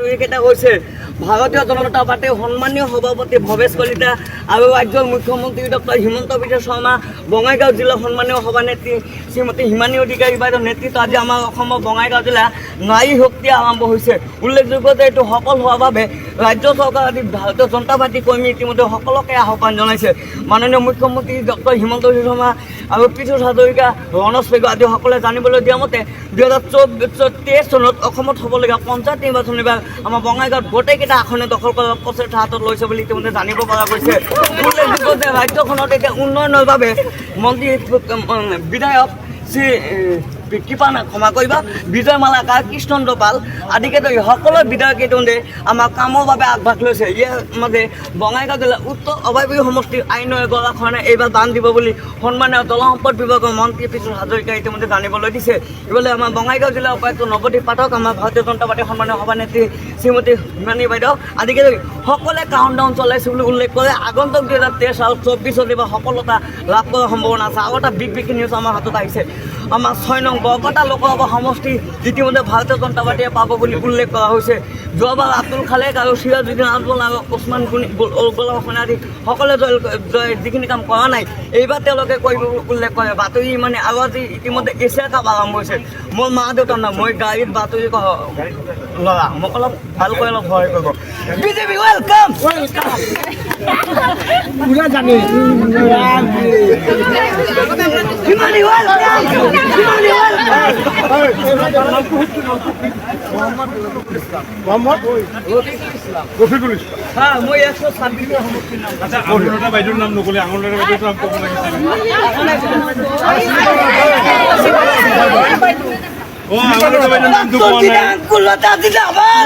এইকেইটা কৈছে ভাৰতীয় জনতা পাৰ্টীৰ সন্মানীয় সভাপতি ভৱেশ কলিতা আৰু ৰাজ্যৰ মুখ্যমন্ত্ৰী ডক্টৰ হিমন্ত বিশ্ব শৰ্মা, বঙাইগাঁও জিলাৰ সন্মানীয় সভানেত্ৰী শ্ৰীমতী হিমানী অধিকাৰী বাইদেউৰ নেতৃত্বত আজি আমাৰ অসমৰ বঙাইগাঁও জিলা নাৰী শক্তি আৰম্ভ হৈছে। উল্লেখযোগ্য যে এইটো সফল হোৱাৰ বাবে ৰাজ্য চৰকাৰ আদি ভাৰতীয় জনতা পাৰ্টী কৰ্মী ইতিমধ্যে সকলোকে আহ্বান জনাইছে। মাননীয় মুখ্যমন্ত্ৰী ডক্টৰ হিমন্ত বিশ্ব শৰ্মা আৰু পীযুষ হাজৰিকা, ৰণোজ পেগু আদি সকলে জানিবলৈ দিয়া মতে 2024-23 চনত অসমত হ'বলগীয়া পঞ্চায়ত নিৰ্বাচন এইবাৰ আমাৰ বঙাইগাঁৱত গোটেইকেইটা আসনে দখল কৰাৰ প্ৰচেষ্টা হাতত লৈছে বুলি ইতিমধ্যে জানিব পৰা গৈছে। উল্লেখযোগ্য যে ৰাজ্যখনত এতিয়া উন্নয়নৰ বাবে মন্ত্ৰী বিধায়ক শ্ৰী কৃপা ক্ষমা কৰিবা, বিজয় মালাকাৰ, কৃষ্ণচন্দ্ৰ পাল আদিকে ধৰি সকলো বিধায়ক ইতিমধ্যে আমাৰ কামৰ বাবে আগভাগ লৈছে। ইয়াৰ মাজে বঙাইগাঁও জিলাৰ উত্তৰ অভয়পুৰী সমষ্টিৰ আইনৰ গৰাখনে এইবাৰ বান দিব বুলি সন্মানীয় জলসম্পদ বিভাগৰ মন্ত্ৰী পীযুষ হাজৰিকাই ইতিমধ্যে জানিবলৈ দিছে। ইফালে আমাৰ বঙাইগাঁও জিলাৰ উপায়ুক্ত নৱদ্বীপ পাঠক, আমাৰ ভাৰতীয় জনতা পাৰ্টীৰ সন্মানীয় সভানেত্ৰী শ্ৰীমতী হিমানী বাইদেউ আদিকে ধৰি সকলোৱে কাউণ্ট ডাউন চলাইছে বুলি উল্লেখ কৰে। আগন্তুক 2023 আৰু 24ত এইবাৰ সফলতা লাভ কৰাৰ সম্ভাৱনা আছে। আৰু এটা বিগ বিগ নিউজ আমাৰ হাতত আহিছে। আমাৰ 6 নং বৰপেটা লোকসভা সমষ্টি ইতিমধ্যে ভাৰতীয় জনতা পাৰ্টীয়ে পাব বুলি উল্লেখ কৰা হৈছে। যোৱাবাৰ আব্দুল খালেক আৰু চিৰাজুদ্দিন আজমল আৰু ওচমান গোলাম হোসেন আদি সকলোৱে জয় জয় যিখিনি কাম কৰা নাই, এইবাৰ তেওঁলোকে কৰিব বুলি উল্লেখ কৰে। বাতৰি মানে আৰু আজি ইতিমধ্যে এছিয়া কাপ আৰম্ভ হৈছে। মোৰ মা দেউতা নাই, মই গাড়ীত বাতৰি ল'ৰা, মোক অলপ ভালকৈ অলপ সহায় কৰিব। BJP welcome. পুৰা জানে। হিমানী welcome, Himani welcome. Mohammad Rafiqul Islam. হ্যাঁ, মই 126 সমষ্টিৰ নাম। আচ্ছা, আঙুলতা বাইদেউৰ নাম নকলে, আঙুলতা বাইদেউৰ নাম ক'ব লাগিছিল। অ, আঙুলতা বাইদেউৰ নামটো কোৱা নাই। আঙ্কুলতা জিন্দাবাদ।